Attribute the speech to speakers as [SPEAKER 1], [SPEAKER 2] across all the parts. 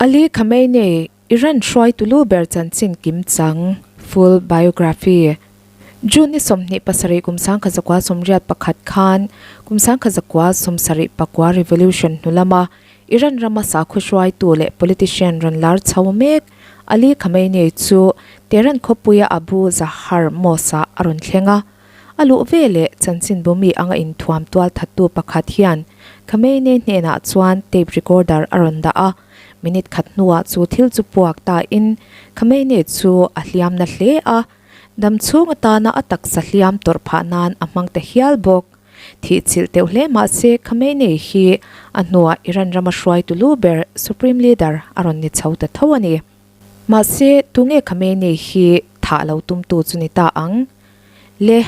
[SPEAKER 1] Ali Khamenei, Iran hruaitu lu ber chanchin kimchang, full biography. June ni 27 kum 1981 khan kum 1974 revolution hnu lama Iran rama sakhaw hruaitu leh politician rawn lar chho mek Ali Khamenei chu Tehran khawpuia Abu Zahar Mosque-ah a rawn thleng a. A luh ve leh chanchinbu mi anga inthuam tual thattu pakhat hian Khamenei hnenah chuan tape recorder a rawn dah a, minute khat hnuah chu thil chu puak tain Khamenei chu a hliam na hle a, dam chhung atana a taksa hliam tawrh phah nan a hmang ta hial bawk. Thih chilh teuh hle mah se Khamenei hi a hnuah Iran rama hruaitu lu ber Supreme Leader a rawn ni chho ta tho a ni. Mahse, tunge Khamenei hi thah lo tumtu chu ni ta ang? Le,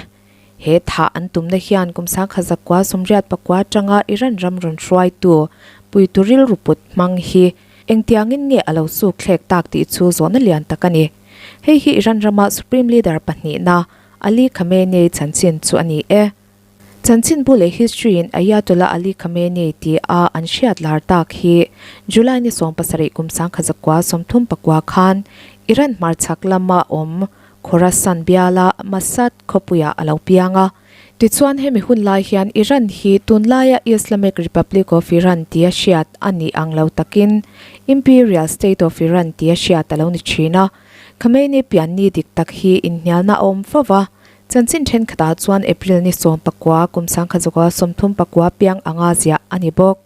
[SPEAKER 1] he thah an tumna hian kum 1984 atanga Iran ram rawn hruaitu puitu rilru put hmang hi engtiangin nge a lo suk thlek tak tih chu zawhna lian tak a ni. Hei hi Iran rama Supreme Leader pahnihna Ali Khamenei chanchin chu a ni e. Chanchinbu leh history in Ayatollah Ali Khamenei ti a an hriat lar tak hi July ni 17 kum 1939 khan Iran hmarchhak lama awm Khorasan biala Mashhad khawpuiah a lo piang a. Tichuan hemi hun lai hian Iran hi tunlaia Islamic Republic of Iran tia hriat a nih ang lo takin Imperial State of Iran tia hriat a lo ni thin a. Khamenei pianni dik tak hi inhnialna a awm fo va. Chanchin thenkhatah chuan April ni 19 kum 1939 piang anga ziah a ni bawk.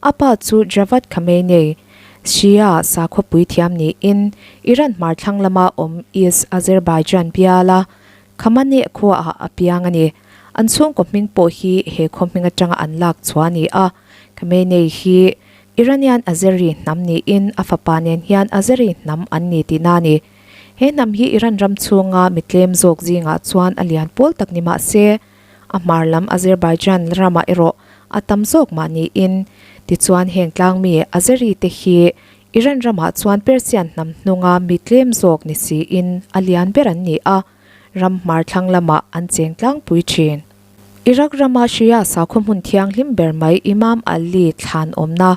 [SPEAKER 1] A pa chu Javad Khamenei, Shia sakhaw puithiam niin Iran hmar thlang lama awm East Azerbaijan biala Khamenei khuaah a piang a ni. An chhungkaw hming pawh hi he khaw hming atanga an lak chhuah a ni a. Khamenei hi Iranian Azeri hnam niin a fapa nen hian Azeri hnam an ni tihna a ni. He hnam hi Iran ram chhunga mi tlem zawk zingah chuan a lian pawl tak ni mah se, a hmar lam Azerbaijan ramah erawh a tam zawk mah niin, tichuan heng tlangmi Azeri te hi Iran ramah chuan Persian hnam hnunga mi tlem zawk ni siin a lian ber an ni a, ram hmar thlang lamah an cheng tlangpui thin. Iraq rama Shia sakhaw hmun thianghlim ber mai Imam Ali thlan awmna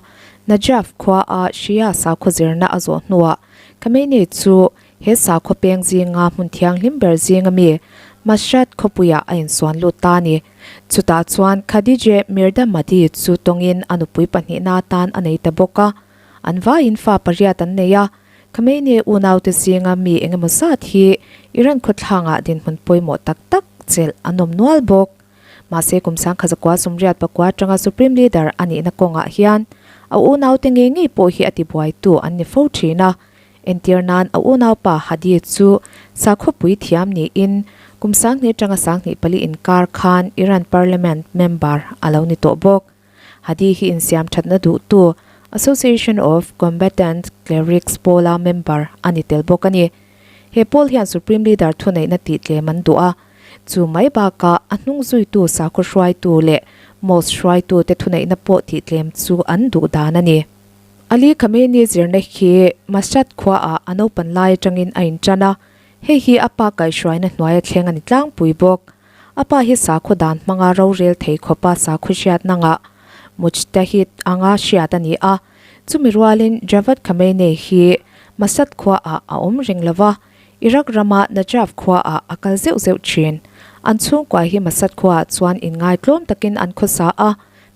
[SPEAKER 1] Najaf khuaa Shia sakhaw zirna a zawh hnuah Khamenei chu he sakhaw peng zinga hmun thianghlim ber zinga mi Mashhad khawpuiah a insuan lut ta a ni. Chutah chuan Khadijeh Mirdamadi chu tawngin a nupui pahnihna atan a nei ta bawk a. An vaiin fa pariat an nei a, Khamenei unaute zinga mi engemaw zat hi Iran khawthlangah dinhmun pawimawh tak tak chelh an awm nual bawk. Mahse kum 1989 atanga Supreme Leader a nihna kawngah hian a unaute ngei ngei pawh hi a tibuaitu an ni fo thin a. Entir nan a unaupa Hadi chu sakhawpui thiam niin kum 20 atanga 24 inkar khan Iran Parliament member a lo ni tawh bawk. Hadi hi insiam thatna duhtu Association of Combatant Clerics pawla member a ni tel bawk a ni. He pawl hian Supreme Leader thuneihna tih tlem an duh a, chu mai bakah a hnung zuitu sakhaw hruaitu leh mosque hruaitute thuneihna pawh tih tlem chu an duh dan a ni. Ali Khamenei zirna hi Mashhad khuaah a naupan lai atangin a intan a, hei hi a pa kaihhruaina hnuaia thleng a ni tlangpui bawk. A pa hi sakhaw dan hmanga rorel thei khawpa sakhaw hriatna ngah mujtahid anga hriat a ni a. Chumi rualin Javad Khamenei hi Mashhad khuaah a awm reng lo va, Iraq rama Najaf khuaah a kal zeuh zeuh thin. An chhungkua hi Mashhad khuaah chuan inngaitlawm takin an khawsa a,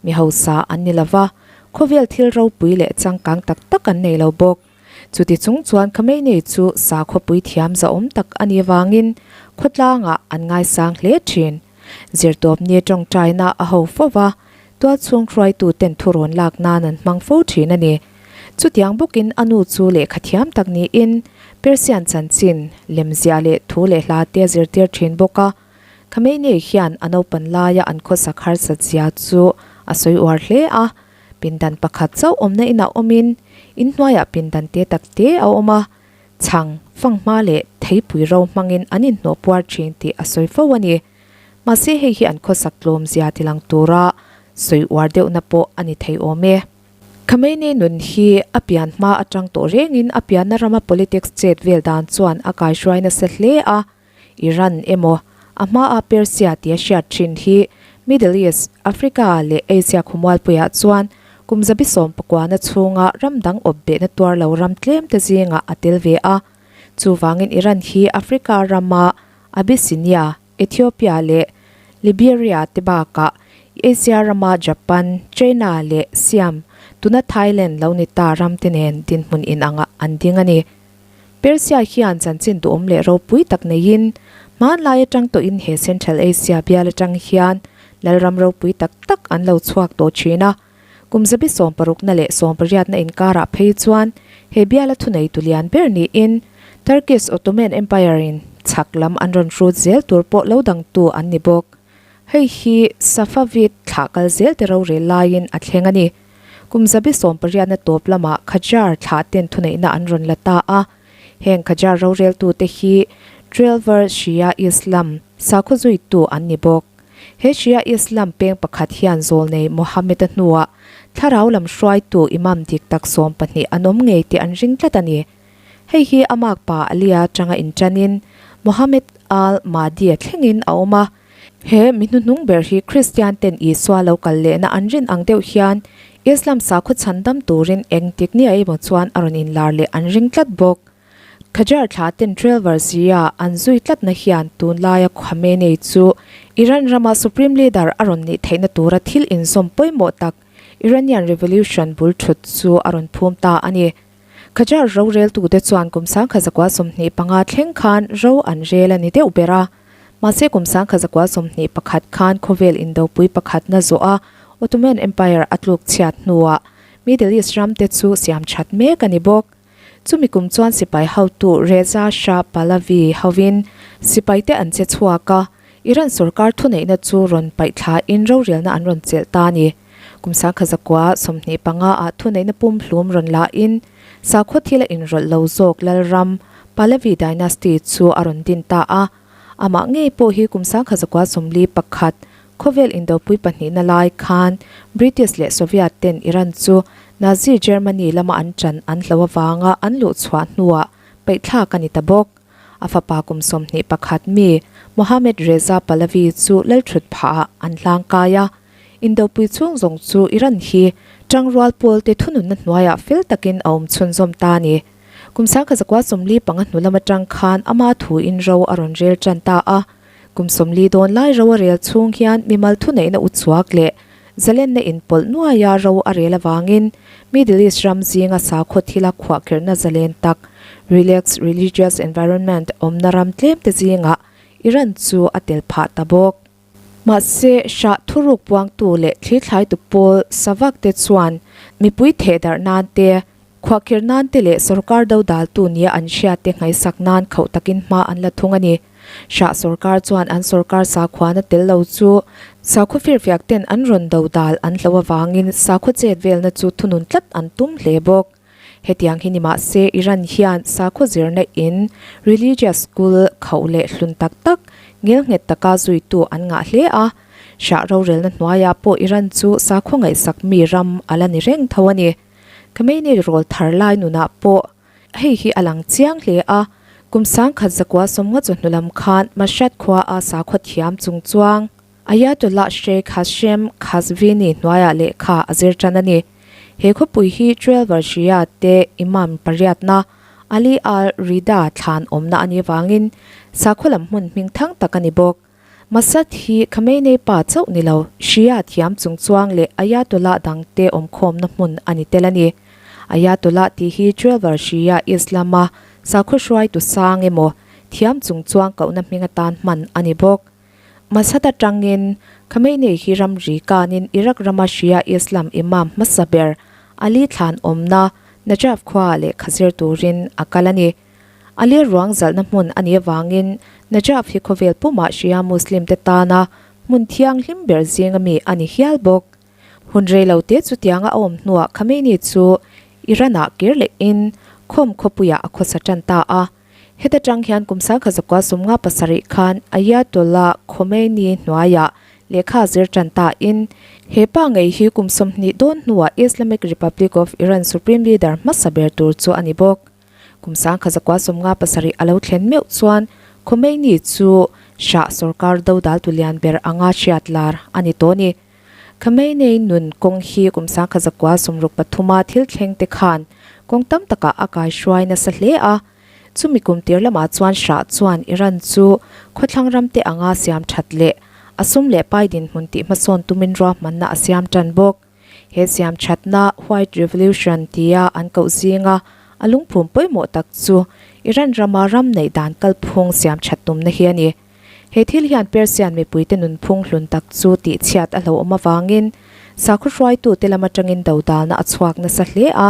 [SPEAKER 1] mi hausa an ni lo va, khawvel thil ropui leh changkang tak tak an nei lo bawk. Chuti chung chuan Khamenei chu sakhaw puithiam zahawm tak a nih avangin khawtlangah an ngaisang hle thin. Zirtawpni tawngtaina a ho fo va, tualchhung hruaituten thurawn lak nan an hmang fo thin a ni. Chutiang bawkin a nu chu lehkha thiam tak niin Persian chanchin, lemziah leh thu leh hla te a zirtir thin bawk a. Khamenei hian a naupan laia an khawsak harsat zia chu a sawi uar hle a. Pindan pakhat chauh awmna inah awmin inhnuaiah pindan te tak te a awm a, chhang, fanghma leh theipui ro hmangin an inhnawh puar thin tih a sawi fo a ni. Mahse hei hi an khawsak tlawm zia tilang tura sawi uar deuhna pawh a ni thei awm e. Khamenei nun hi a pian hma atang tawh rengin a pianna rama politics chet vel dan chuan a kaihruai nasa hle a, Iran emaw, a hmaa Persia tia hriat thin hi Middle East, Africa leh Asia khawmualpuiah chuan Kum 190 na chhunga ram dang awp behna tuar lo ram tlem te zingah a tel ve a. Chuvangin Iran hi Africa rama Abyssinia, Ethiopia leh Liberia te bakah Asia rama Japan, China leh Siam, tuna Thailand lo ni ta ram te nen dinhmun inangah an ding a ni. Persia hian chanchin duhawm leh ropui tak neiin hmanlai atang tawhin he Central Asia bial atang hian lalram ropui tak tak an lo chhuak tawh thin a. Kum 16na leh 18na inkarah phei chuan he biala thuneitu lian ber niin Turkish Ottoman Empire-in chhak lam an rawn hrut zel tur pawh lo dangtu an ni bawk. Hei hi Safavid thlah kal zel te rorel laiin a thleng a ni. Kum 18na tawp lamah Qajar thlah ten thuneihna an rawn la ta a. Heng Qajar roreltute hi Twelver Shia Islam sakhaw zuitu an ni bawk. He Shia Islam peng pakhat hian zawlnei Mohammed-a hnuah thlarau lam hruaitu Imam dik tak 12 an awm ngei tih an ring tlat a ni. Hei hi a makpa Ali-a atanga inṭanin Mohammed al-Mahdi-a thlengin a awm a. He mi hnuhnung ber hi Kristian ten Isua lo kal lehna an rin ang deuh hian Islam sakhaw chhandam turin eng tik nia emaw chuan a rawn inlar leh an ring tlat bawk. Qajar thla ten Twelver Zia an zui tlatna hian tunlaia Khamenei chu Iran rama Supreme Leader a rawn nih theihna tura thil inzawm pawimawh tak Iranian Revolution bul thut chu a rawn phum ta a ni. Qajar roreltute chuan kum 1925 thleng khan ro an rel a ni deuh ber a. Mahse kum 1921 khan khawvel indopui pakhatna zawh a Ottoman Empire a tluk chhiat hnuah Middle East ramte chu siam that mek a ni bawk. Chumi kum chuan sipai hotu Reza Shah Pahlavi hovin sipaite an che chhuak a, Iran sorkar thuneihna chu rawn paih thlain rorelna an rawn chelh ta a ni. Kum 1925 ah thuneihna pumhlum rawn lahin sakhaw thil a inrawlh lo zawk Lalram Pahlavi dynasty chu a rawn din ta a. Amah ngei pawh hi kum 1941 khawvel indopui pahnihna lai khan British leh Soviet ten Iran chu Nazi Germany lama an ṭan an hlo avanga an luh chhuah hnuah paihthlak a ni ta bawk. A fapa kum 21 mi Mohammad Reza Pahlavi chu lalthut phahah an hlangkai a. Indopui chhung zawng chu Iran hi tangrual pawl te thununna hnuaiah fel takin a awm chhunzawm ta a ni. Kum 1945 hnu lam atang khan ama thuin ro a rawn rel tan ta a. Kum 40 dawn lai ro a rel chhung hian mimal thuneihna uchuak leh zalenna inpawlh nuaia ro a rel avangin Middle East ram zinga sakhaw thila khuahkhirhna zalen tak, relaxed religious environment, awmna ram tlemte zingah Iran chu a tel phah ta bawk. Mahse, Shah thuruk puangtu leh thlithlaitu pawl Savak te chuan mipui thehdarh nan te, khuahkhirh nan te leh sorkar dodaltu nia an hriat te ngaihsak nan khauh takin hma an la thung a ni. Shah sorkar chuan an sorkar sakhuana tel lo chu sakhaw firfiak ten an rawn dodal an hlo avangin sakhaw chet velna chu thunun tlat an tum hle bawk. Hetiang hi ni mah se Iran hian sakhaw zirna in, religious school, khauh leh hlun tak tak, ngelnghet taka zuitu an ngah hle a. Shah rorelna hnuaiah pawh Iran chu sakhaw ngaihsak mi ram a la ni reng tho a ni. Khamenei rawl thar lai nunah pawh hei hi a lang chiang hle a. Kum 1990 chawhnu lam khan Mashhad khua a sakhaw thiam chung chuang Ayatollah Sheikh Hashem Qazvini hnuaiah lehkha a zir tan a ni. He khawpui hi Twelver Shia te Imam pariatna Ali al-Rida thlan awmna a nih avangin sakhaw lam hmun hming thang tak a ni bawk. Mashhad hi Khamenei pa chauh ni lo, Shia thiam chungchuang leh Ayatollah dangte awmkhawmna hmun a ni tel a ni. Ayatollah tih hi Twelver Shia Islam-a sakhaw hruaitu sang emaw thiam chungchuang kohna hming atan hman a ni bawk. Mashhad atangin Khamenei hi ramri kanin Iraq rama Shia Islam Imam hmasa ber Ali thlan awmna Najaf khua lehkha zir turin a kal a ni. Ali ruang zalhna hmun a nih avangin Najaf hi khawvel pumah Shia Muslim te tana hmun thianghlim ber zinga mi a ni hial bawk. Hun rei lo te chutianga a awm hnuah Khamenei chu Iran-ah kir lehin Qom khawpuiah a khawsa tan ta a. Heta tang hian kum 1957 khan Ayatollah Khomeini hnuaiah lehkha zir tan ta in, he pa ngei hi kum 20 dawn hnuah Islamic Republic of Iran Supreme Leader hmasa ber tur chu a ni bawk. Kum 1957 a lo thlen meuh chuan Khomeini chu Shah sorkar dodal tu lian ber anga hriat lar a ni tawh a ni. Khamenei nun kawng hi kum 1963 a thil thleng te khan kawng tam takah a kaihruai nasa hle a. Chumi kum tir lamah chuan Shah chuan Iran chu khawthlang ram te anga siam that leh a sum leh pai dinhmun tih hmasawn tumin ruahmanna a siam tan bawk. He siam thatna White Revolution tia an koh zinga a lungphum pawimawh tak chu Iran rama ram neih dan kalphung siam that tumna hi a ni. He thil hian Persian mipuite nunphung hlun tak chu tihchhiat a hlauhawm avangin sakhaw hruaitute lam atangin dodalna a chhuak nasa hle a.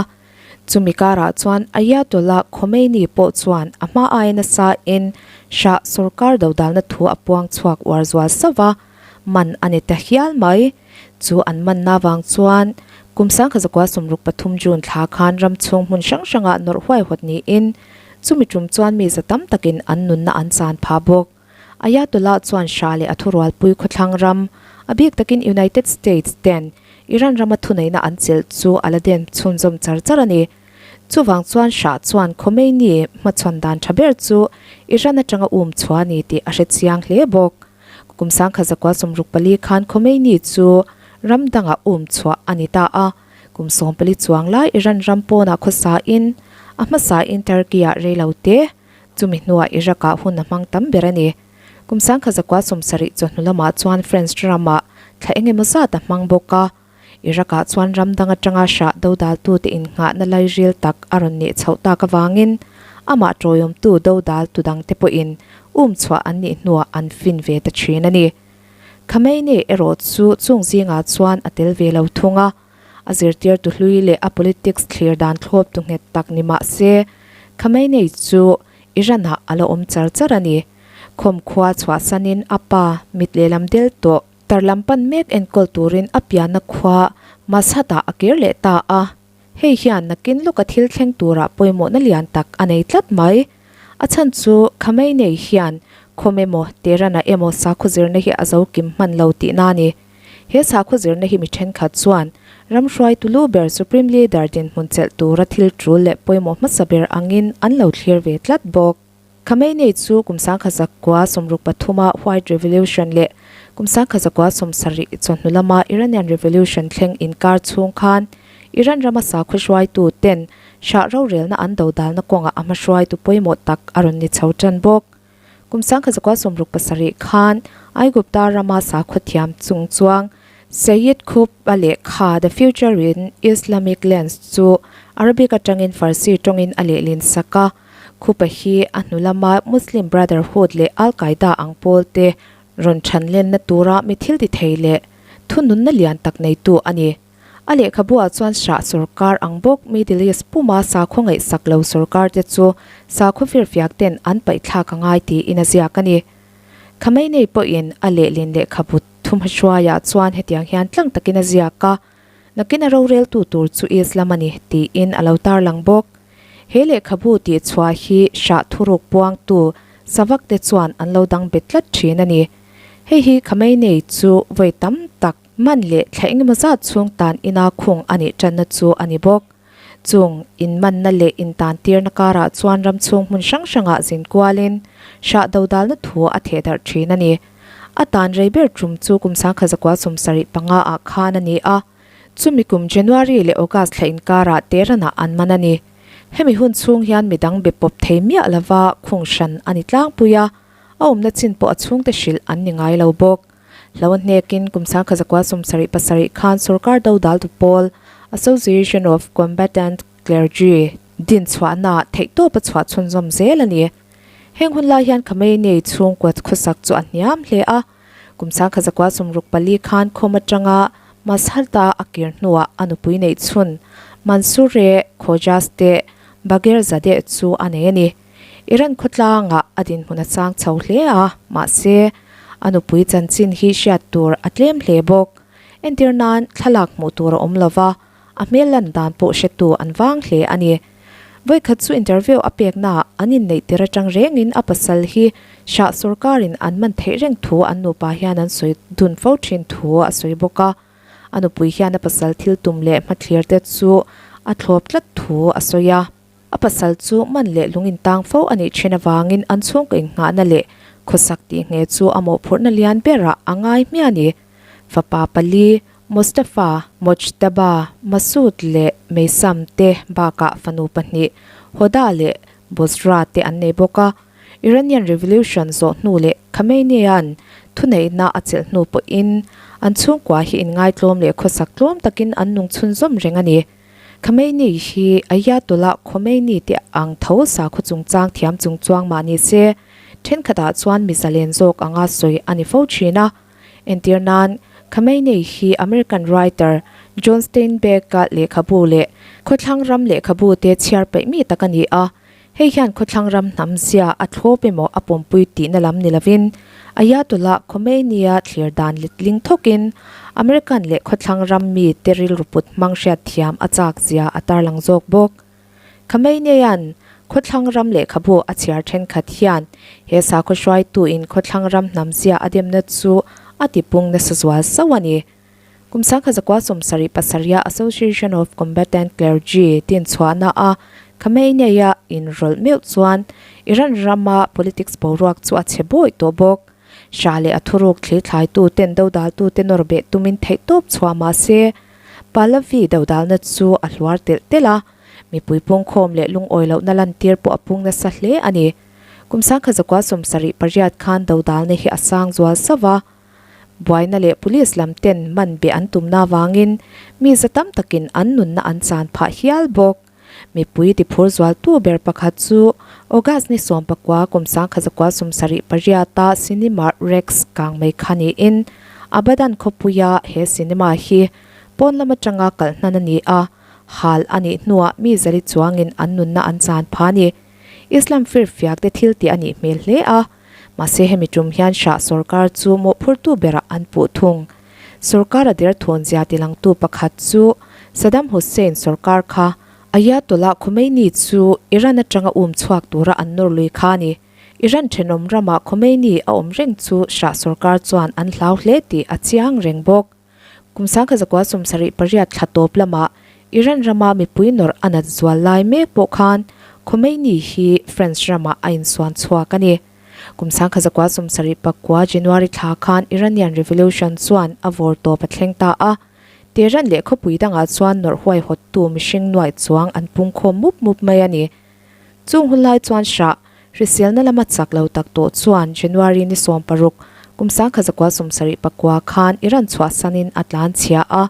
[SPEAKER 1] Chumi karah chuan Ayatollah Khomeini pawh chuan a hma aia nasa in Shah sorkar dodalna thu a puang chhuak uar zual sauh a, man a ni ta hial mai. Chu an manna vang chuan kum 1963 June thla khan ram chhung hmun hrang hrangah nawrh huaihawt niin chumi tum chuan mi za tam takin an nunna an chan phah bawk. Ayatollah chuan Shah leh a thurualpui khawthlang ram, a bik takin United States ten Iran rama thuneihna an chelh chu a la den chhunzawm char char a ni. Chuvang chuan Shah chuan Khomeini hmachhawn dan tha ber chu Iran atanga um chhuah a ni tih a hre chiang hle bawk. Kum 1964 khan Khomeini chu ram dangah um chhuah a ni ta a, kum 14 chuang lai Iran ram pawnah khawsa in a hmasa in Turkey ah rei lo te, chumi hnuah Iraq ah hun a hmang tam ber a ni. Kum 1970 chawhnu lamah chuan France ramah thla eng emaw zat a hmang bawk a, Iraq ah chuan ram dang atanga hrah dodaltute innghahna lairil tak a rawn nih chhoh tak avangin amah tawiawmtu dodaltu dangte pawhin um chhuah an nih hnuah an fin ve ta thin a ni. Khamenei erawh chu chung zingah chuan a tel ve lo thung a, a zirtirtu hlui leh a politics thlir dan thlawptu nghet tak ni mah se Khamenei chu Iran ah a la awm char char a ni. Khawmkhua chhuahsanin a pa mit lehlam del tawh. Tar lam pan mek enkawl turin a pianna khua Mashhad-ah a kir leh ta a, hei hian nakin lawka thil thleng turah pawimawhna lian tak a nei tlat mai. A chhan chu Khamenei hian khawm emaw Tehran-ah emaw sakhaw zirna hi a zo kim hman lo tihna a ni. He sakhaw zirna hi mi thenkhat chuan ram hruaitu lu ber Supreme Leader dinhmun chelh tura thil tul leh pawimawh hmasa ber angin an lo thlir ve tlat bawk. Khamenei chu kum 1963 a White Revolution leh kum 1970 chawhnu lama Iranian Revolution thleng inkar chhung khan Iran rama sakhaw hruaitu ten Shah rorelna an dodalna kawngah a hmahruaitu pawimawh tak a rawn ni chho tan bawk. Kum 1967 khan Aigupta rama sakhaw thiam chung chuang Sayyid Qutb a lehkha The Future in Islamic Lands chu Arabic atangin Farsi tawngin a lehlin sak a. Khupa hi a hnu lama Muslim Brotherhood leh Al Qaeda ang pawl te rawn chhan lenna tura mi thil ti thei leh thununna lian tak neitu a ni. A lehkhabuah chuan Shah sorkar ang bawk Middle East puma sakhaw ngaihsak lo sorkar te chu sakhaw firfiak ten an paihthlak a ngai tiin a ziak a ni. Khamenei pawhin a lehlin lehkhabu thumhruaiah chuan hetiang hian tlang takin a ziak a. Nakin a roreltu tur chu Islam a ni, tiin a lo tarlang bawk. He lehkhabu tih chhuah hi Shah thuruk puangtu Savak te chuan an lo dang bet tlat thin a ni. Hei hi Khamenei chu vawi tam tak man leh thla engemaw zat chhung tan ina khung a nih tanna chu a ni bawk. Chung inmanna leh intantirna karah chuan ram chhung hmun hrang hrangah zin kualin Shah dodalna thu a theh darh thin a ni. A tan rei ber tum chu kum 1975 ah khan a ni a, chumi kum January leh August thla inkarah Tehran-ah an man a ni. Hemi hun chhung hian midang be pawp thei miah lova khung hran a ni tlangpui a, a awmna chin pawh a chhungte hrilh an ni ngai lo bawk. Hlo a hnekin kum 1977 khan sorkar dodaltu pawl Association of Combatant Clergy din chhuahnaah theihtawp a chhuah chhunzawm zel a ni. Heng hun lai hian Khamenei chhungkua khawsak chu a hniam hle a, kum 1964 khan khawm atanga Mashhad-a a kir hnuah a nupui neih chhun Mansoureh Khojasteh Bagherzadeh chu a nei a ni. Iran khawtlangah a dinhmun a chang chho hle a, mahse, a nupui chanchin hi hriat tur a tlem hle bawk. Entir nan thlalak hmuh tur a awm lo va, a hmel lan dan pawh hretu an vang hle a ni. Vawikhat chu interview a peknaah an inneih tir atang rengin a pasal hi Shah sorkarin an man theih reng thu an nupa hian an sawi dun fo thin thu a sawi bawk a. A nupui hian a pasal thil tum leh hmathlir te chu a thlawp tlat thu a sawi a. A pasal chu man leh lung intang fo a nih thin avangin an chhungkaw innghahna leh khawsak tih nghe chu a mawhphurhna lian berah a ngai hmiah a ni. Fapa pali. Mostafa, Mojtaba, Masoud leh Meysam te bakah fanu pahnih, Hoda leh Bozra te an nei bawk a. Iranian Revolution zawh hnu leh Khamenei-a'n thuneihna a chelh hnu pawhin an chhungkua hi inngaitlawm leh khawsak tlawm takin an nung chhunzawm reng a ni. Khamenei hi Ayatollah Khomeini te ang tho sakhaw chungchang thiam chungchuang mah ni se, thenkhatah chuan mi zalen zawk anga sawi a ni fo thin a. Entir nan, Khamenei hi American writer John Steinbeck-a lehkhabu leh khawthlang ram lehkhabu te chhiar peih mi tak a ni a. Hei hian khawthlang ram hnam zia a thlawp emaw a pawmpui tihna lam ni lovin, Ayatollah Khomeini-a thlir dan letling thawkin American leh khawthlang ram mi te rilru put hmang hriatthiam a chak zia a tarlang zawk bawk. Khamenei-a'n khawthlang ram lehkhabu a chhiar thenkhat hian he sakhaw hruaituin khawthlang ram hnam zia a demna chu a tipung nasa zual sauh a ni. Kum 1977 Association of Combatant Clergy tin chhuahna a Khamenei-a inrawlh meuh chuan Iran rama politics boruak chu a chhe bawi tawh bawk. Shah leh a thuruk thli thlaitu ten dodaltu te nawr beh tumin theihtawp chhuah mah se, Pahlavi dodalna chu a hluar telh telh a, mipui pungkhawm leh lungawi lohna lantir pawh a pung nasa hle a ni. Kum 1978 khan dodalna hi a sang zual sauh a, buaina leh police lam ten man beh an tumna avangin mi za tam takin an nunna an chan phah hial bawk. Mipui tiphur zualtu ber pakhat chu August ni 19 kum 1978 a cinema Rex kang mai kha niin Abadan khawpuia he cinema hi pawn lam atanga kalh hnan a ni a, hal a nih hnuah mi zali chuangin an nunna an chan phah a ni. Islam firfiak te thil tih a nih hmel hle a, mahse hemi tum hian Shah sorkar chu mawhphurtu berah an puh thung. Sorkar a derthawn zia tilangtu pakhat chu Saddam Hussein sorkar kha Ayatollah Khomeini chu Iran atanga um chhuak tura an nawr lui kha a ni. Iran thenawm ramah Khomeini a awm reng chu Shah sorkar chuan an hlau hle tih a chiang reng bawk. Kum 1978 thla tawp lamah Iran rama mipui nawrh a nat zual lai mek pawh khan Khomeini hi France ramah a insuan chhuak a ni. Kum 1979 January thla khan Iranian Revolution chuan a vawr tawp a thleng ta a. Tehran leh khawpui dangah chuan nawrh huaihawttu mihring nuaih chuang an pungkhawm mup mup mai a ni. Chung hun lai chuan Shah hriselna lama chak lo tak tawh chuan January ni 16 kum 1979 khan Iran chhuahsanin a tlan chhia a.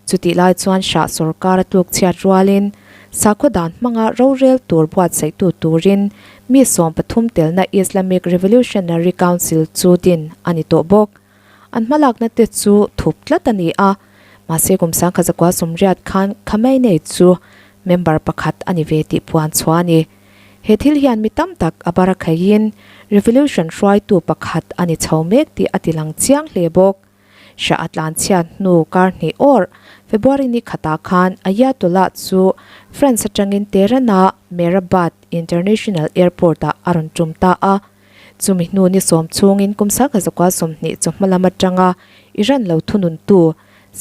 [SPEAKER 1] Chutih lai chuan Shah sorkar a tluk chhiat rualin sakhaw dan hmanga rorel tur buatsaihtu turin mi 13 telna Islamic Revolutionary Council chu din a ni tawh bawk. An hmalakna te chu thup tlat a ni a, mahse kum 1980 khan Khamenei chu member pakhat a ni ve tih puan chhuah a ni. He thil hian mi tam tak a bar a khaihin revolution hruaitu pakhat a ni chho mek tih a tilang chiang hle bawk. Shah a tlan chhiat hnu kar hnih awr February ni khatah khan Ayatollah chu France atangin Tehran-a Mehrabad International Airport-ah a rawn tum ta a. Chumi hnu ni sawm chhungin kum 1920 chawhma lam atanga Iran lo thununtu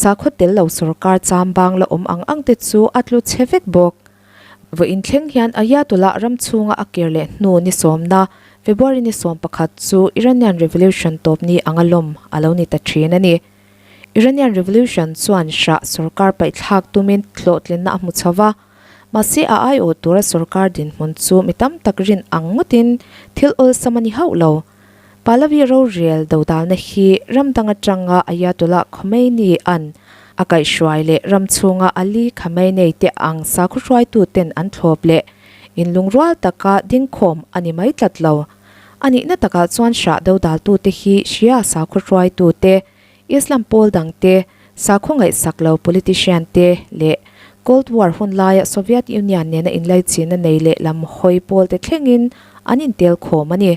[SPEAKER 1] sakhaw tel lo sorkar chambang la awm ang ang te chu a tlu chhe vek bawk. Vawiin thleng hian Ayatollah ram chhunga a kir leh hnu ni sawmna, February ni 11 chu Iranian Revolution tawp ni anga lawm a lo ni ta thin a ni. Iranian Revolution chuan Shah sorkar paihthlak tumin hlawhtlinna a hmu chho va, mahse a aiawh tura sorkar dinhmun chu mi tam tak rin ang ngawtin thil awlsam a ni hauh lo. Pahlavi rorel dodalna hi ram dang atanga Ayatollah Khomeini-a'n a kaihhruai leh ram chhunga Ali Khamenei te ang sakhaw hruaituten an thlawp leh inlungrual taka dingkhawm a ni mai tlat lo. A nihna takah chuan Shah dodaltute hi Shia sakhaw hruaitute, Islam pawl dangte, sakhaw ngaihsak lo politician te leh Cold War hun laia Soviet Union nena inlaichinna nei leh lam hawi pawlte thlengin an intel khawm a ni.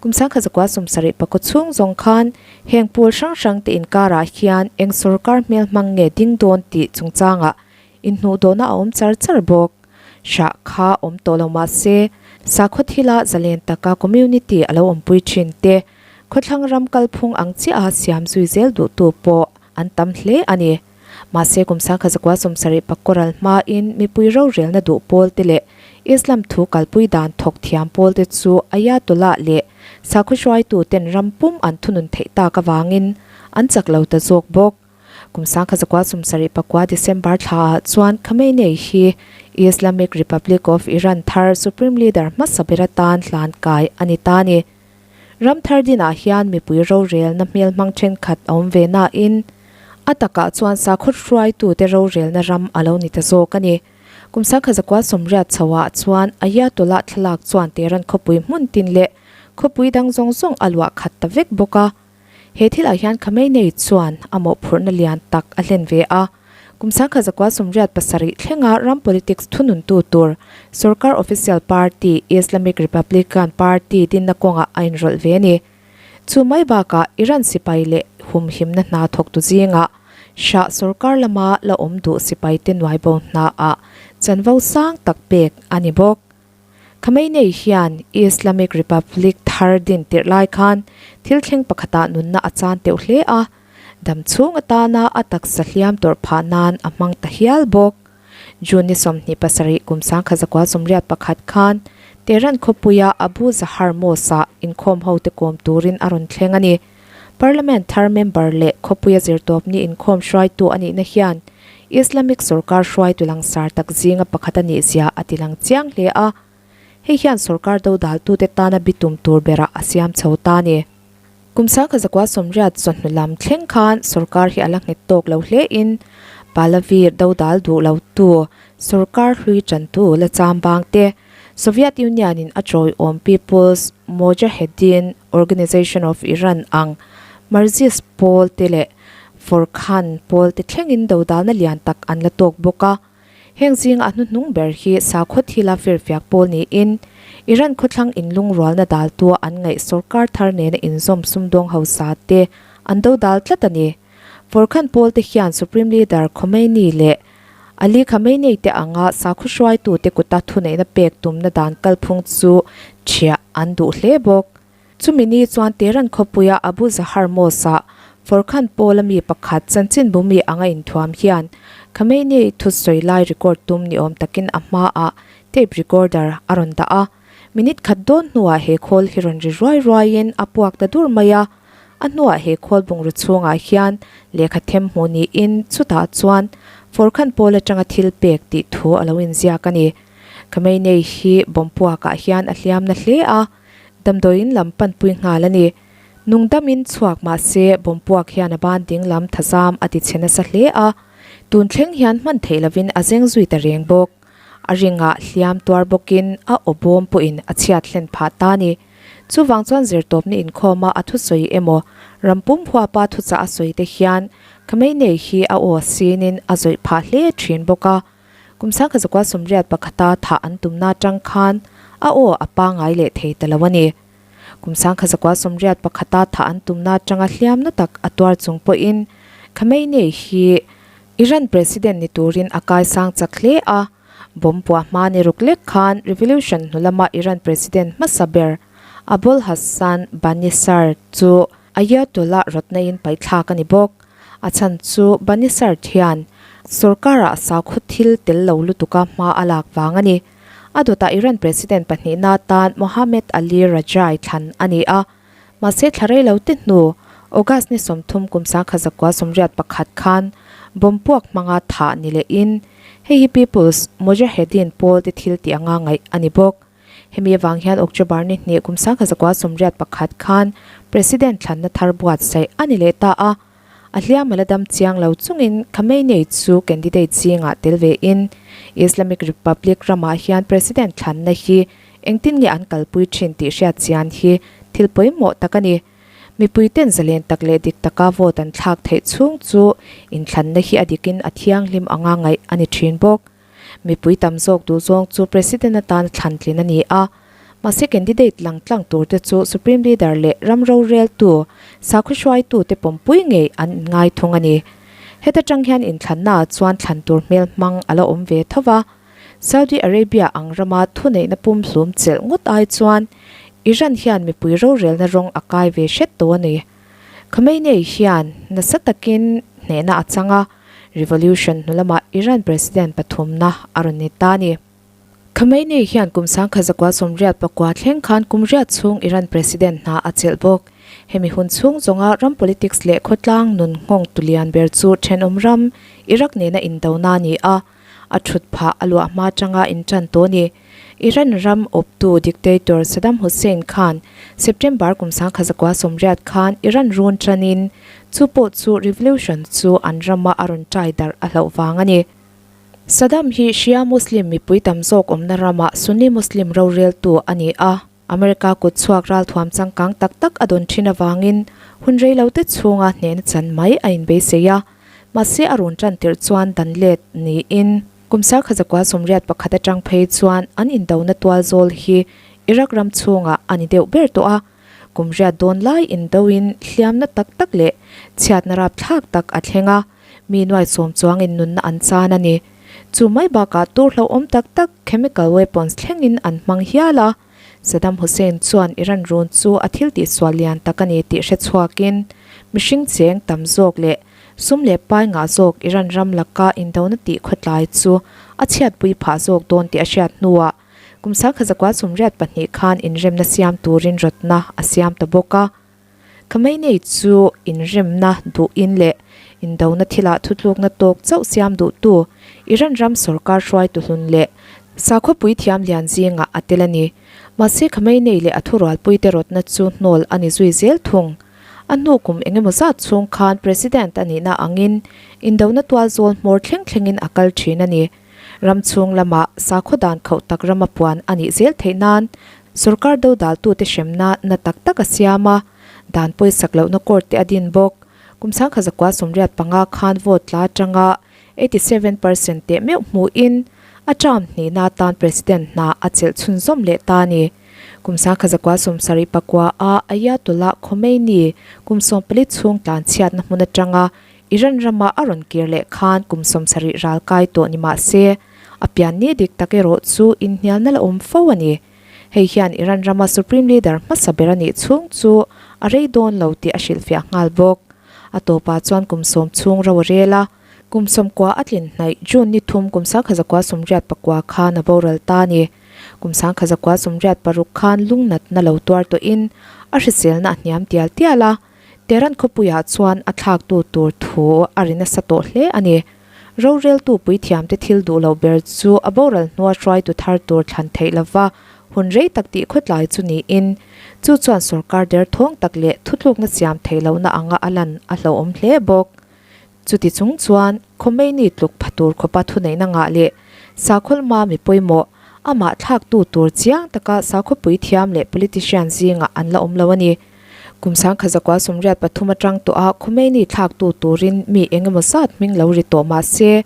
[SPEAKER 1] Kum 1974 chhung zawng khan heng pawl hrang hrang te inkarah hian eng sorkar hmel hmang nge ding dawn tih chungchangah inhnuhdawhna a awm char char bawk. Hrah kha awm tawh lo mah se, sakhaw thila zalen taka community a lo awmpui thin te, khawthlang ram kalphung ang chiaha siam zui zel duhtu pawh an tam hle a ni. Mahse kum 1974 ral hmain mipui rorelna duh pawl te leh Islam thu kalpui dan thawk thiam pawl te chu Ayatollah leh sakhaw hruaitu ten ram pum an thunun theih tak avangin an chak lo ta zawk bawk. Kum 1979 December thlaah chuan Khamenei hi Islamic Republic of Iran thar Supreme Leader hmasa ber atan hlan kai a ni ta a ni. Ram thar dinah hian mipui rorelna hmelhmang thenkhat a awm ve nain a takah chuan sakhaw hruaitute rorelna ram a lo ni ta zawk a ni. Kum 1980 chhoah chuan Ayatollah thlalak chuan Tehran khawpui hmun tin leh khawpui dang zawng zawng a luah khat ta vek bawk a. He thilah hian Khamenei chuan a mawhphurhna lian tak a hlen ve a. Kum 1987 thlenga ram politics thununtu tur sorkar official party Islamic Republican Party dinna kawngah a inrawlh ve a ni. Chu mai bakah Iran sipai leh humhimna hna thawktu zingah Shah sorkar lama la awm duh sipaite nuaibo hnaah chanvo sang tak pek a ni bawk. Khamenei hian Islamic Republic thar din tirh lai khan thil thleng pakhatah nunna a chan teuh hle a, dam chhung atana a taksa hliam tawrh phah nan a hmang ta hial bawk. June ni 27 kum 1981 khan Tehran khawpuia Abu Zahar Mosque-ah inkhawm hote kawm turin a rawn thleng a ni. Parliament thar member leh khawpuia zirtawpni inkhawm hruaitu a nihna hian Islamic sorkar hruaitu langsar tak zinga pakhat a nih zia a ti lang chiang hle a, hei hian sorkar dodaltute tana bitum tur berah a siam chho ta a ni. Kum 1980 chawhnu lam thleng khan sorkar hi a la nghet tawk lo hle in Pahlavi dodal duh lotu sorkar hlui tantu la cham bang te, Soviet Union in a chawiawm People's Mojahedin Organization of Iran ang Marxist pawl te leh Forkhan pawl te thlengin dodalna lian tak an la tawk bawk a. Heng zinga a hnuhnung ber hi sakhaw thila firfiak pawl niin Iran khawthlang inlungrualna daltua an ngaih sorkar thar nena inzawm sumdawng hausa te an dodal tlat a ni. Forkhan pawl te hian Supreme Leader Khomeini leh Ali Khamenei te anga sakhaw hruaitute kuta thuneihna pek tumna dan kalphung chu ṭhiah an duh hle bawk. Chumi ni chuan Tehran khawpuia Abu Zahar Mosque-ah Forkhan Pawl-a mi pakhat chanchinbu mi anga inthuam hian Khamenei thusawi lai record tum ni awm takin a hmaah tape recorder a rawn dah a. Minute khat dawn hnuah he khawl hi rawn ri ruai ruaiin a puak ta dur mai a. A hnuah he khawl bungraw chhungah hian lehkha them hmuh niin chutah chuan Forkhan Pawl atanga thil pek tih thu a lo inziak a ni. Khamenei hi bomb puakah hian a hliamna hle a, damdawiin lam panpui nghal a ni. Nungdamin chhuak mah se bomb puak hian a ban ding lam thazam a ti chhe nasa hle a, tun thleng hian hman theih lovin a zeng zui ta reng bawk. A ringah hliam tuar bawkin a aw bawm pawhin a chhiat hlen phah ta a ni. Chuvang chuan zirtawpna inkhawma a thusawi emaw, rampum huapa thuchah a sawi te hian Khamenei hi a aw sinin a zawih phah hle thin bawk a. Kum 1981 a thah an tumna atang khan a aw a pangai leh thei ta lo a ni. Kum 1981 a thah an tumna atanga hliamna tak a tuar chung pawhin Khamenei hi Iran President ni turin a kaisang chak hle a. Bomb puah hma ni ruk lek khan revolution hnu lama Iran president hmasa ber Abol Hassan Banisadr chu Ayatollah rawtna in paithlak a ni bawk. A chhan chu Banisadr hian sorkarah sakhaw thil tel lo lutuka hma a lak vang a ni. A dawtah Iran president pahnihna atan Mohammad Ali Rajai thlan a ni a. Mahse thla rei lo te hnu, August ni 30 kum 1981 khan bomb puak hmanga thah ni lehin hei hi People's Mujahedin pawl te thil tih anga ngaih a ni bawk. Hemi avang hian October ni hnih kum 1981 khan President thlanna thar buatsaih a ni leh ta a. A hliam a la dam chiang lo chungin Khamenei chu candidate zingah tel vein Islamic Republic ramah hian President thlanna hi engtin nge an kalpui thin tih hriat chian hi thil pawimawh tak a ni. Mipuiten zalen tak leh dik taka vote an thlak theih chhung chu inthlanna hi a dikin a thianghlim anga ngaih a ni thin bawk. Mipui tam zawk duh zawng chu President atan thlantlin a ni a, mahse candidate lang tlang tur te chu Supreme Leader leh ram roreltu, sakhaw hruaitu te pawmpui ngei an inngai thung a ni. Heta tang hian inthlanna ah chuan thlan tur hmel hmang a la awm ve tho va, Saudi Arabia ang rama thuneihna pumhlum chelh ngawt ai chuan Iran hian mipui rorelna rawng a kai ve hret tawh a ni. Khamenei hian nasa takin hnehna a chang a, revolution hnu lamah Iran president pathumna a rawn ni ta a ni. Khamenei hian kum 1989 thleng khan kum riat chhung Iran president hna a chelh bawk. Hemi hun chhung zawnga ram politics leh khawtlang nun nghawng tulian ber chu thenawm ram Iraq nena indona a ni a, a thut phah a luah hma tanga intan tawh a ni. Iran ram awptu dictator Saddam Hussein khan September kum 1980 khan Iran run tanin chu pawh chu revolution chu an rama a rawn tai darh a hlauh vang a ni. Saddam hi Shia Muslim mipui tam zawk awmna ramah Sunni Muslim roreltu a ni a. America kut chhuak ralthuam changkang tak tak a dawn thin avangin hun rei lo te chhunga hnehna chan mai a inbeisei a, mahse a rawn tan tirh chuan dan let niin kum 1981 atang phei chuan an indona tual zawl hi Iraq ram chhungah a ni deuh ber tawh a, kum riat dawn lai indoin hliamna tak tak leh chhiatna rapthlak tak a thleng a, mi nuai sawm chuangin nunna an chan a ni. Chu mai bakah tur hlauhawm tak tak chemical weapons thlengin an hmang hial a. Saddam Hussein chuan Iran run chu a thil tihsual lian tak a ni tih hre chhuakin mihring cheng tam zawk leh sum leh pai ngah zawk Iran ram laka indona tih khawtlai chu a chhiatpui phah zawk dawn tih a hriat hnuah kum 1982 khan inremna siam turin rawtna a siam ta bawk a. Khamenei chu inremna duhin leh indona thilah thutlukna tawk chauh siam duhtu Iran ram sorkar hruaitu hlun leh sakhawpui thiam lian zingah a tel a ni. Mahse Khamenei leh a thurualpuite rawtna chu hnawl a ni zui zel thung. A hnu kum engemaw zat chhung khan President a nihna angin indona tual zawl hmawr thleng thlengin a kal thin a ni. Ram chhung lamah sakhaw dan khauh tak rama puan a nih zel theih nan Sorkar dodaltute hremna na tak tak a siam a, dan pawisak lohna court te a din bawk. Kum 1985 khan vote tla atanga 87% teh meuh hmuhin a term hnihna atan President hna a chelh chhunzawm leh ta a ni. Kum 1974 a Ayatollah Khomeini kum 14 chhung tlanchhiatna hmun atanga Iran rama a rawn kir leh khan kum 70 ral kai tawh ni mah se, a pian ni dik tak erawh chu inhnialna la awm fo a ni. Hei hian Iran rama Supreme Leader hmasa ber a nih chhung chu a rei dawn lo tih a hrilhfiah nghal bawk. A tawpah chuan kum sawm chhung ro a rel a, kum sawmkua a tlin hnaih June ni thum kum 1989 khan a boral ta a ni. Kum 1986 khan lungnatna lo tuar tawhin a hriselna a hniam tial tial a, Tehran khawpuiah chuan a thlaktu tur thu a ri nasa tawh hle a ni. Roreltu puithiamte thil duh loh ber chu a boral hnua hruaitu thar tur thlan theih lova hun rei tak tih khawtlai chu niin, chu chuan sorkar derthawng tak leh thutlukna siam theih lohna anga a lan a hlauhawm hle bawk. Chuti chung chuan Khomeini tluk pha tur khawpa thuneihna ngah leh sakhawlhma mi pawimawh, amah thlaktu tur chiang taka sakhaw puithiam leh politician zingah an la awm lo a ni. Kum 1983 atang tawh a Khomeini thlaktu turin mi eng emaw zat hming lo ri tawh mah se,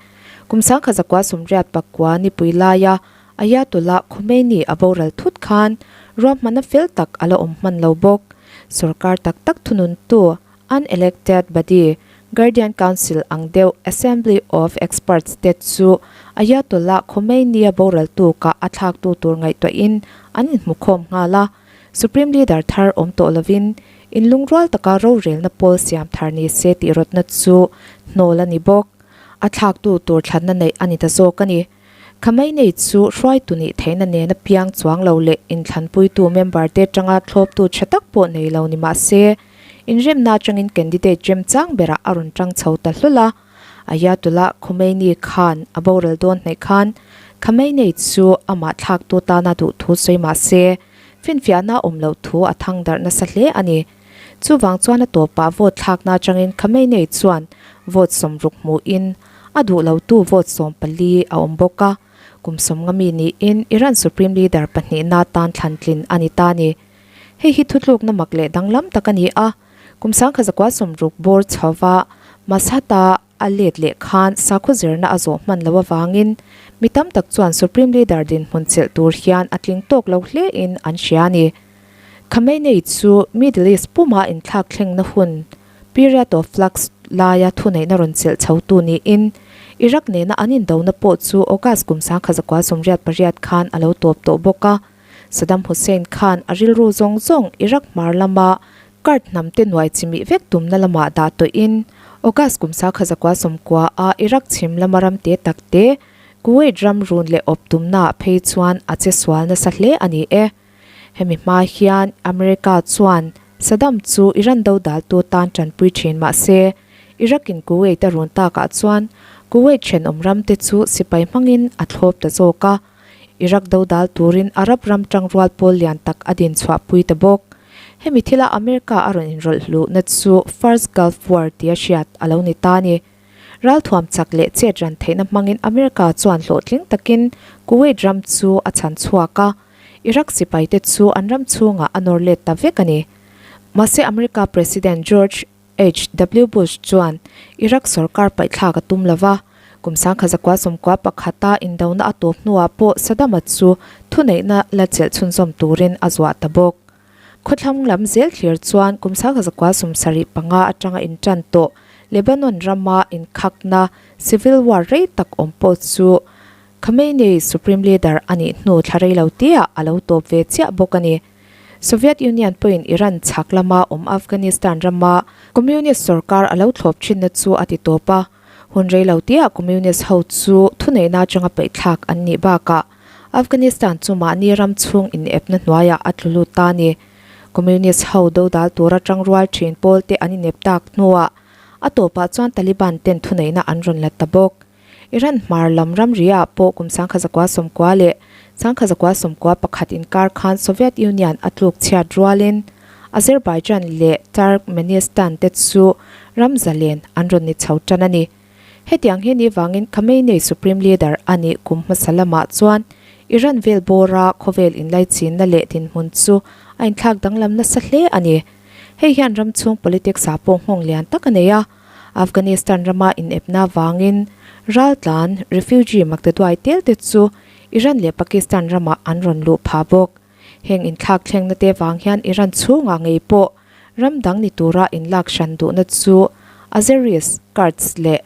[SPEAKER 1] kum 1989 nipui laia Ayatollah Khomeini a boral thut khan ruahmanna fel tak a la awm hman lo bawk. Sorkar tak tak thununtu, unelected body, Guardian Council ang deuh Assembly of Experts te chu Ayatollah Khomeini-a boral tukah a thlaktu tur ngaihtuahin an inhmukhawm nghal a. Supreme Leader thar awm tawh lovin inlungrual taka rorelna pawl siam thar ni se tih rawtna chu hnawl a ni bawk. A thlaktu tur thlanna neih a ni ta zawk a ni. Khamenei chu hruaitu nih theihna nena piang chuang lo leh inthlanpuitu member te atanga thlawptu tha tak pawh nei lo ni mah se, inremna atangin candidate remchang berah a rawn tang chho ta hlawl a. Ayatollah Khomeini khan a boral dawn hnaih khan Khamenei chu amah thlaktu tana duh thu sawi mah se, finfiahna awm loh thu a thang darh nasa hle a ni. Chuvang chuan a tawpah vote thlakna atangin Khamenei chuan vote 60 hmuhin a duh lotu vote 14 a awm bawk a, kum 50 mi niin Iran Supreme Leader pahnihna tan thlantlin a ni ta a ni. Hei hi thutlukna mak leh danglam tak a ni a. Kum 1960 bawr chhova Mashhad-a a let leh khan sakhaw zirna a zawh hman loh avangin mi tam tak chuan Supreme Leader dinhmun chelh tur hian a tling tawk lo hlein an hria a ni. Khamenei chu Middle East puma inthlak thlengna hun, period of flux, laia thuneihna rawn chelh chhotu niin Iraq nena an indona pawh chu August kum 1988 khan a lo tawp tawh bawk a. Saddam Hussein khan a rilru zawng zawng Iraq hmar lama Kurd hnamte nuai chimih vek tumna lamah dah tawhin August kum 1990 a Iraq chhim lama ram te tak te Kuwait ram run leh awp tumnaah phei chuan a che sual nasa hle a ni e. Hemi hma hian America chuan. Saddam chu Iran do daltu tan tanpui thin mah se, Iraq in Kuwait a run takah chuan Kuwait thenawm ramte chu sipai hmangin a thlawp ta zawk a. Iraq do dal turin Arab ram tangrual pawl lian tak a din chhuahpui ta bawk. Hemi thila America a rawn inrawlh hluhna chu First Gulf War tia hriat a lo ni ta a ni. Ralthuam chak leh chet ran theihna hmangin America chuan hlawhtling takin Kuwait ram chu a chhan chhuak a, Iraq sipaite chu an ram chhungah a nawr let ta vek a ni. Mahse America President George HW Bush chuan Iraq sorkar paihthlak a tum lova, kum sangkha zakua sawmkua pakhata indona a tawp hnuah pawh Saddam-a chu thuneihna la chelh chhunzawm turin a zuah ta bawk. Khawthlang lam zel thlir chuan kum sangkha zakua 75 atanga intan tawh Lebanon rama inkhakna civil war rei tak awm pawh chu Khamenei supreme leader a nih hnu thla rei lo teah a lo tawp ve chiah bawk a ni. Soviet Union pawhin Iran chhak lama awm Afghanistan rama Communist sorkar a lo thlawp thinna chu a ti tawp a. Hun rei lo teah Communist ho chu thuneihna atanga paihthlak an nih bakah Afghanistan chu mahni ram chhung inepna hnuaiah a tlu lut ta a ni. Communist ho dodal tura tangrual thin pawl te an inep tak hnuah a tawpah chuan Taliban ten thuneihna an rawn la ta bawk. Iran hmar lam ramriah pawh kum 1990 leh 1991 inkar khan Soviet Union a tluk chhiat rualin Azerbaijan leh Turkmenistan te chu ram zalen an rawn ni chho tan a ni. Hetiang hi ni vangin Khamenei Supreme Leader a nih kum hmasa lamah chuan Iran vel bawra khawvel inlaichinna leh dinhmun chu a inthlak danglam nasa hle a ni. Hei hian ram chhung politics ah pawh nghawng lian tak a nei a. Afghanistan rama inepna vangin raltlan, refugee, maktaduai tel te chu Iran leh Pakistan ramah an rawn luh phah bawk. Heng inthlak thlengna te vang hian Iran chhungah ngei pawh ram dang ni tura inlak hran duhna chu Azeris, Kurds leh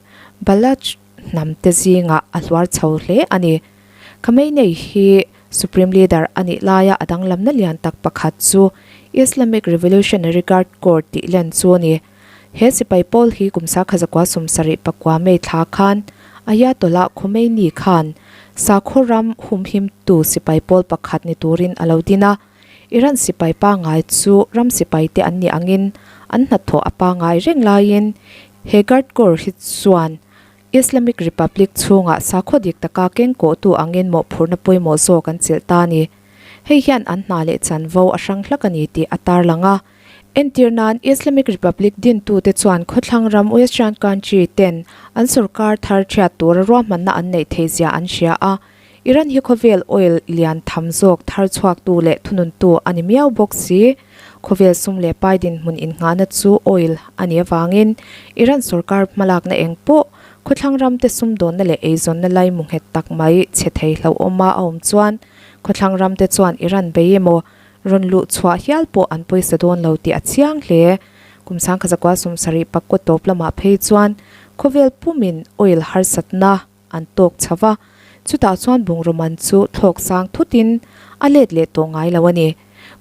[SPEAKER 1] Balach hnam te zingah a hluar chho hle a ni. Khamenei hi Supreme Leader a nih laia a danglamna lian tak pakhat chu Islamic Revolutionary Guard Corps tih len chu a ni. He sipai pawl hi kum 1979 May thla khan Ayatollah Khomeini khan sakhaw ram humhimtu sipai pawl pakhat ni turin a lo din a. Iran sipai pangngai chu ram sipaite an nih angin an hnathawh a pangngai reng laiin he Guard Corps hi chuan Islamic Republic chhungah sakhaw dik taka kengkawhtu angin mawhphurhna pawimawh zawk an chelh ta a ni. Hei hian an hna leh chanvo a hrang hlak a ni tih a tarlang a. Entir nan Islamic Republic dintute chuan khawthlang ram Western country ten an sorkar thar thiat tura ruahmanna an neih theih zia an hria a. Iran hi khawvel oil lian tham zawk thar chhuaktu leh thununtu a ni miau bawk si. Khawvel sum leh pai dinhmun innghahna chu oil a nih avangin Iran sorkar hmalakna eng pawh khawthlang ramte sumdawnna leh eizawnna lai mu nghet tak mai chhe thei hlauhawma a awm chuan khawthlang ramte chuan Iran bei emaw Rawn luh chhuah hial pawh an pawisa dawn lo tih a chiang hle. Kum 1970 pakkaw tawp lamah phei chuan khawvel pumin oil harsatna an tawk chho va, chutah chuan bungraw man chu thlawk sang thutin a let leh tawh ngai lo a ni.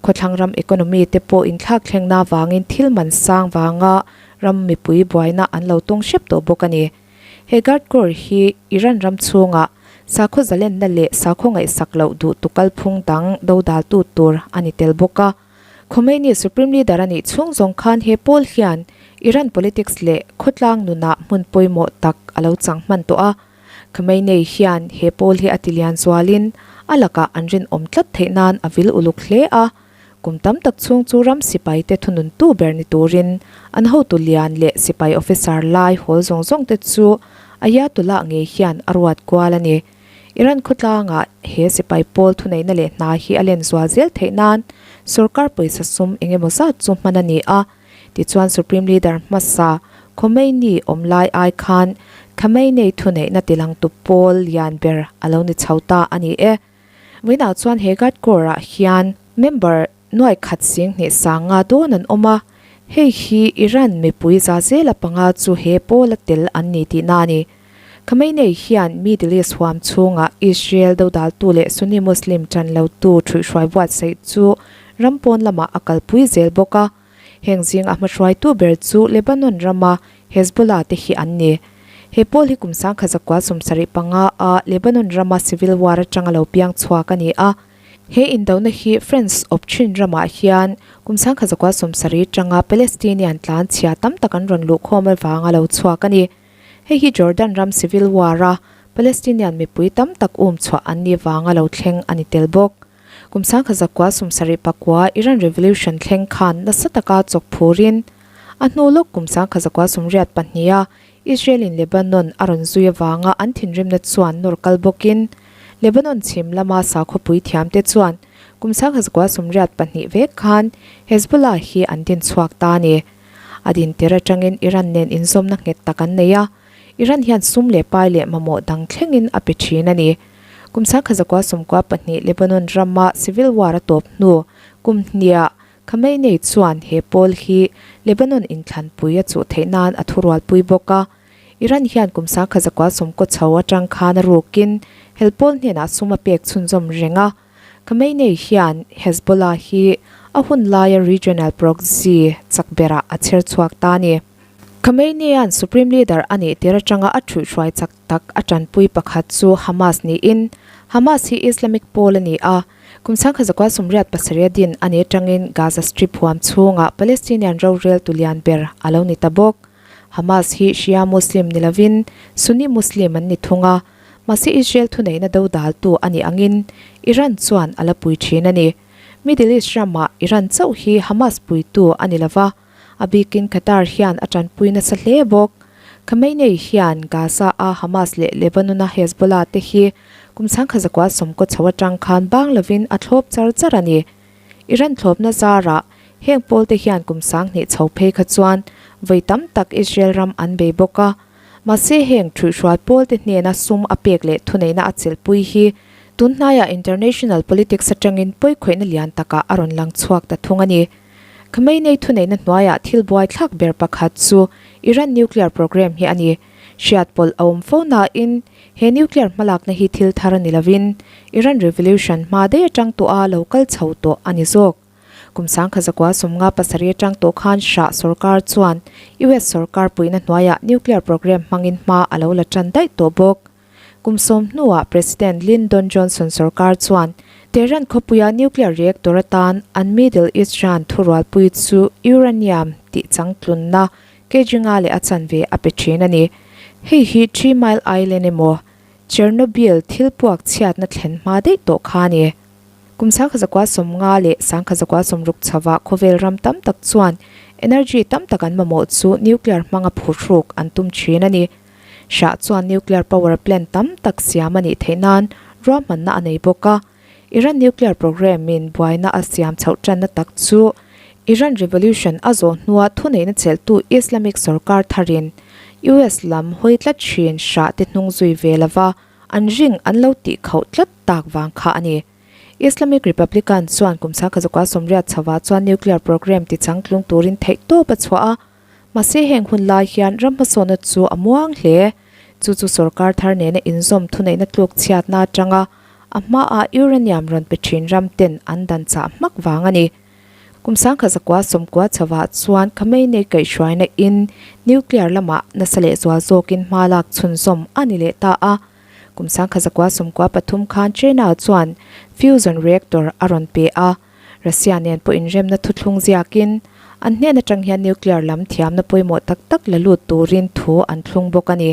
[SPEAKER 1] Khawthlang ram economy te pawh inthlak thlengna vangin thil man sang vanga ram mipui buaina an lo tawng hrep tawh bawk a ni. He Guard Corps hi Iran ram chhungah sakhaw zalenna leh sakhaw ngaihsak loh duh tu kalphung dang dodaltu tur a ni tel bawk a. Khomeini Supreme Leader a nih chhung zawng khan he pawl hian Iran politics leh khawtlang nunah hmun pawimawh tak a lo chang hman tawh a. Khamenei hian he pawl hi a ti lian zualin a lakah an rinawm tlat theih nan a vil uluk hle a. Kum tam tak chhung chu ram sipaite thununtu ber ni turin an hotu lian leh sipai officer lai hawl zawng zawng te chu Ayatollah ngei hian a ruat kual a ni. Iran khawtlangah he sipai pawl thuneihna leh hna hi a len zual zel theih nan sorkar pawisa sum eng emaw zat chu hman a ni a. Tichuan Supreme Leader hmasa Khomeini awm lai ai khan Khamenei thuneihna tilangtu pawl lian ber a lo ni chho ta a ni e. Vawiinah chuan he Guard Corps ah hian member nuai khat sing hnih sanga dawn an awm a, hei hi Iran mipui za zela panga chu he pawla tel an ni tihna a ni. Khamenei hian Middle East huam chhunga Israel dodaltu leh Sunni Muslim tan lotu thuihhruai buatsaih chu ram pawn lamah a kalpui zel bawk a. Heng zing a hmahruaitu ber chu Lebanon rama Hezbollah te hi an ni. He pawl hi kum 1975 a Lebanon rama civil war atanga lo piang chhuak a ni a. He indona hi France awp thin ramah hian kum 1970 tanga Palestinian tlan chhia tam tak an rawn luh khawm avanga lo chhuak a ni. Hei hi Jordan ram civil war-a Palestinian mipui tam tak um chhuah an nih vanga lo thleng a ni tel bawk. Kum 1974 Iran Revolution thleng khan nasa taka chawk phurin a hnu lawk kum 1982-a Israel-in Lebanon a rawn zui avanga an thinrimna chuan nawr kal bawkin Lebanon chhim lama sakhawpui thiamte chuan kum 1982 vek khan Hezbollah hi an din chhuak ta a ni. A din tir atangin Iran nen inzawmna nghet tak an nei a, Iran hian sum leh pai leh mamawh dang thlengin a pe thin a ni. Kum 1992 Lebanon rama civil war a tawp hnu kum hniah Khamenei chuan he pawl hi Lebanon inthlanpui a chuh theih nan a thurualpui bawk a. Iran hian kum 1990 chho atang khan a rukin hel pawl hnenah sum a pek chhunzawm reng a. Khamenei hian Hezbollah hi a hun laia regional proxy chak berah a chher chhuak ta a ni. Khamenei-a'n Supreme Leader a nih tir atanga a thuihhruai chak tak a tanpui pakhat chu Hamas niin Hamas hi Islamic pawl a ni a. Kum 1987 a din a nih atangin Gaza Strip huam chhungah Palestinian rorel tu lian ber a lo ni ta bawk. Hamas hi Shia Muslim ni lovin Sunni Muslim an ni thung a, mahse Israel thuneihna dodaltu a nih angin Iran chuan a la pui thin a ni. Middle East ramah Iran chauh hi Hamas puitu a ni lova, A bikin Qatar hian a tanpui nasa hle bawk. Khamenei hian Gaza-a Hamas leh Lebanon-a Hezbollah te hi kum 1990 chho atang khan bang lovin a thlawp char char a ni. Iran thlawpna zarah heng pawl te hian kum 2000 chho phei kha chuan vawi tam tak Israel ram an bei bawk a. Mahse heng thuihhrual pawl te hnena sum a pek leh thuneihna a chelhpui hi tun hnaiah international politics atangin pawikhawihna lian takah a rawn lang chhuak ta thung a ni. Khamenei thuneihna hnuaiah thil buaithlak ber pakhat chu Iran nuclear program hi a ni. Hriat pawlh a awm fo nain he nuclear hmalakna hi thil thar a ni lovin Iran revolution hma daih atang tawha lo kal chho tawh a ni zawk. Kum 1957 atang tawh khan Shah sorkar chuan US sorkar puihna hnuaiah nuclear program hmangin hma a lo la tan daih tawh bawk. Kum sawm hnuah President Lyndon Johnson sorkar chuan Tehran khawpuia nuclear reactor atan an Middle East ran thurualpui chu uranium tih changtlunna kg nga leh a chanve a pe thin a ni. Hei hi Three Mile Island emaw Chernobyl thil puak chhiatna thlen hma daih tawh kha a ni. Kum 1950 leh 1960 chhovah khawvel ram tam tak chuan energy tam tak an mamawh chu nuclear hmanga phurhruk an tum thin a ni. Shah chuan nuclear power plant tam tak siam a nih theih nan ruahmanna a nei bawk a. Iran nuclear program in buaina a siam chhoh tanna tak chu Iran revolution a zawh hnua thuneihna chelhtu Islamic sorkar tharin US lam hawi tlat thin Shah te hnung zui ve lova an ring an lo tih khauh tlat tak vang kha a ni. Islamic Republican chuan kum 1980 chhovah chuan nuclear program tichangtlung turin theihtawp a chhuah a. Mahse heng hun lai hian ram hmasawnna chu a muang hle. Chu chu sorkar thar nena inzawm thuneihna tluk chhiatna atanga a hmaah uranium rawn pe thin ram ten an dan chah hmak vang a ni. Kum 1990 chhovah chuan Khamenei kaihhruaina in nuclear lamah nasa leh zual zawkin hma lak chhunzawm a ni leh ta a. Kum 1993 khan China chuan fusion reactor a rawn pe a. Russia nen pawh inremna thuthlung ziakin an hnen atang hian nuclear lam thiamna pawimawh tak tak la lut turin thu an thlung bawk a ni.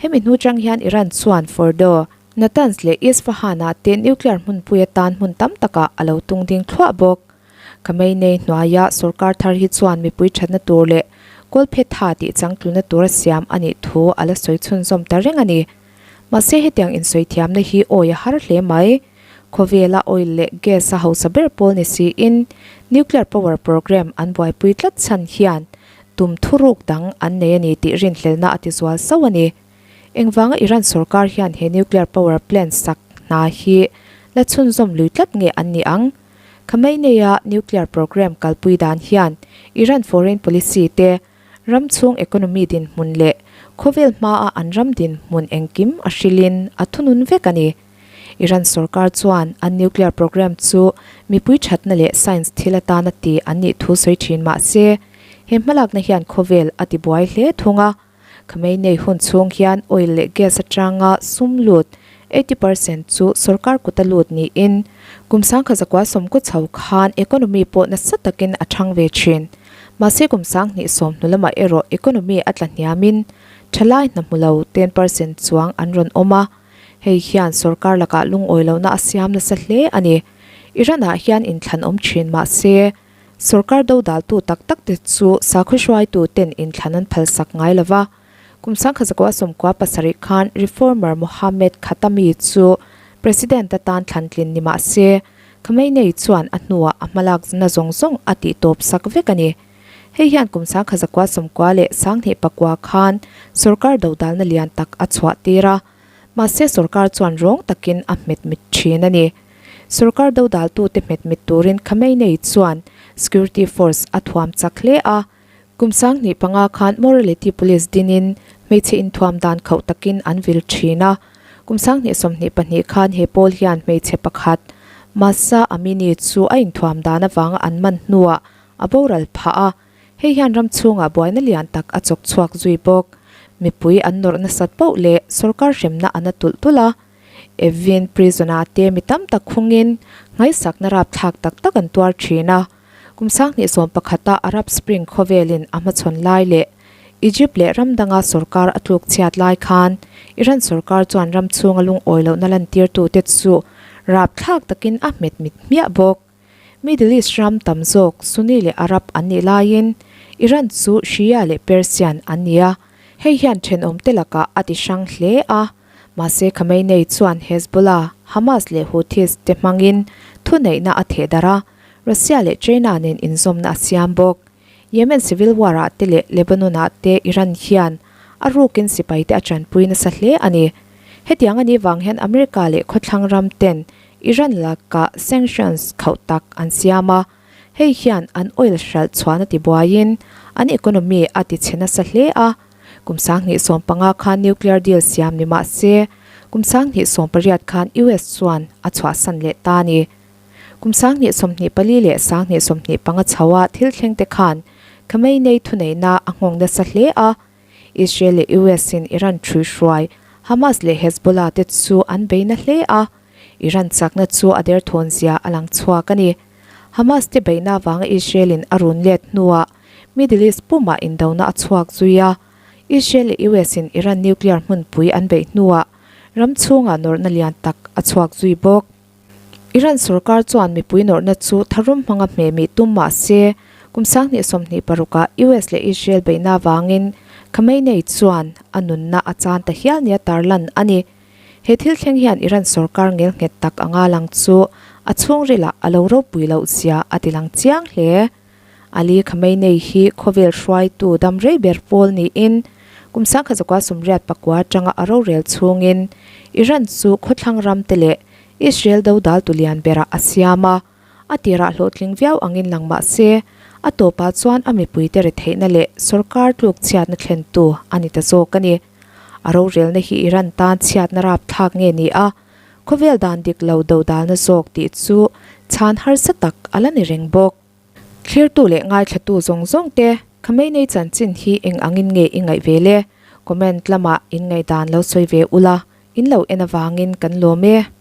[SPEAKER 1] Hemi hnu chang hian Iran chuan Fordo, Natanz leh Isfahan-ah te nuclear hmunpui atan hmun tam takah a lo tung ding thluah bawk. Khamenei hnuaia sorkar thar hi chuan mipui thatna tur leh kawlphetha tih changtluna tura siam a nih thu a la sawi chhunzawm ta reng a ni. Mahse hetiang insawi thiamna hi awi a har hle mai. Khawvela oil leh gas a hausa ber pawl ni siin nuclear power program an buaipui tlat chhan hian tum thuruk dang an nei a ni tih rinhlelna a tizual sauh a ni. Engvanga Iran sorkar hian he nuclear power plant sak hna hi la chhunzawm lui tlat nge an ni ang? Khamenei-a nuclear program kalpui dan hian Iran foreign policy te Ram chhung economy dinhmun leh khawvel hmaa an ram dinhmun engkim a hrilhin a thunun vek a ni. Iran sorkar chuan an nuclear program chu mipui thatna leh science thil atana ti an nih thu sawi thin mah se, he hmalakna hian khawvel a tibuai hle thung a. Khamenei hun chhung hian oil leh gas atanga sum lut. 80% chu sorkar kuta lut niin kum 19 sawmkaw chho khan economy pawh nasa takin a thang ve thin. Mahse kum 2010 hnu lamah erawh economy a tla hniamin thalai hna hmu lo 10% chuang an rawn awm a, hei hian sorkar lakah lungawi lohna a siam nasa hle a ni. Iran-ah hian inthlan awm thin mahse sorkar dodaltu tak tak te chu sakhaw hruaitu ten inthlan an phalsak ngai lo va. Kum 1997 khan reformer Mohammad Khatami chu president atan thlantlin ni mah se, Khamenei chuan a hnuah a hmalakna zawng zawng a tihtawp sak vek a ni. Hei hian kum 1993 khan sorkar dodalna lian tak a chhuah tir a, mahse sorkar chuan rawng takin a hmet mit thin a ni. Sorkar dodaltute hmet mit turin Khamenei chuan security force a thuam chak hle a, Kum 2005 khan Morality Police dinin hmeichhe inthuam dan khauh takin an vil thin a. Kum 2022 khan he pawl hian hmeichhe pakhat Mahsa Amini chu a inthuam dan avanga an man hnuah a boral phah a. Hei hian ram chhungah buaina lian tak a chawk chhuak zui bawk. Mipui an nawrh nasat poh leh sorkar hremna an a tulh tulh a. Evin prison-ah te mi tam tak khungin ngaihsakna rapthlak tak tak an tuar thin a. Kum 2011-a Arab Spring khawvelin a hmachhawn lai leh Egypt leh ram danga sorkar a tluk chhiat lai khan Iran sorkar chuan ram chhunga lungawi lohna lantirtute chu rapthlak takin a hmet mit hmiah bawk. Middle East ram tam zawk Sunni leh Arab an nih laiin Iran chu Shia leh Persian an ni a, hei hian thenawmte lakah a ti hrang hle a. Mahse Khamenei chuan Hezbollah, Hamas leh Houthis te hmangin thuneihna a thehdarh a, Russia leh China nen inzawmna a siam bawk. Yemen civil war ah te leh Lebanon ah te Iran hian a rukin sipai te a tanpui nasa hle a ni. Hetiang a nih vang hian America leh khawthlang ram ten Iran lakah sanctions khauh tak an siam a, hei hian an oil hralh chhuahna tibuaiin an economy a tichhe nasa hle a. Kum 2015 khan nuclear deal siam ni mah se kum 2018 khan US chuan a chhuahsan leh ta a ni. Kum 2024 leh 2025 chho a thil thleng te khan Khamenei thuneihna a nghawng nasa hle a. Israel leh US in Iran ṭhuihruai Hamas leh Hezbollah te chu an bei na hle a, Iran chakna chu a derthawn zia a lang chhuak a ni. Hamas te beihna avanga Israel in a run let hnuah Middle East pumah indona a chhuak zui a, Israel leh US in Iran nuclear hmunpui an beih hnuah ram chhungah nawrhna lian tak a chhuak zui bawk. Iran sorkar chuan mipui nawrhna chu tharum hmanga hmehmih tum mah se, kum 2026 ah US leh Israel beihna avangin Khamenei chuan a nunna a chan ta hial nia tarlan a ni. He thil thleng hian Iran sorkar ngelnghet tak anga lang chu a chhungrilah a lo ropui loh zia a ti lang chiang hle. Ali Khamenei hi khawvel hruaitu dam rei ber pawl niin kum 1989 atanga a rorel chhungin Iran chu khawthlang ram te leh Israel dodal tu lian berah a siam a, a tirah hlawhtling viau angin lang mah se a tawpah chuan a mipuite retheihna leh sorkar tluk chhiatna thlentu a ni ta zawk a ni. A rorelna hi Iran tan chhiatna rapthlak nge ni a, khawvel dan dik lo dodalna zawk tih chu chhan harsa tak a la ni reng bawk. Thlirtu leh ngaithlatu zawng zawng te Khamenei chanchin hi eng angin nge i ngaih ve le? Comment lamah in ngaihdan lo sawi ve ula, in lo en avangin kan lawm e.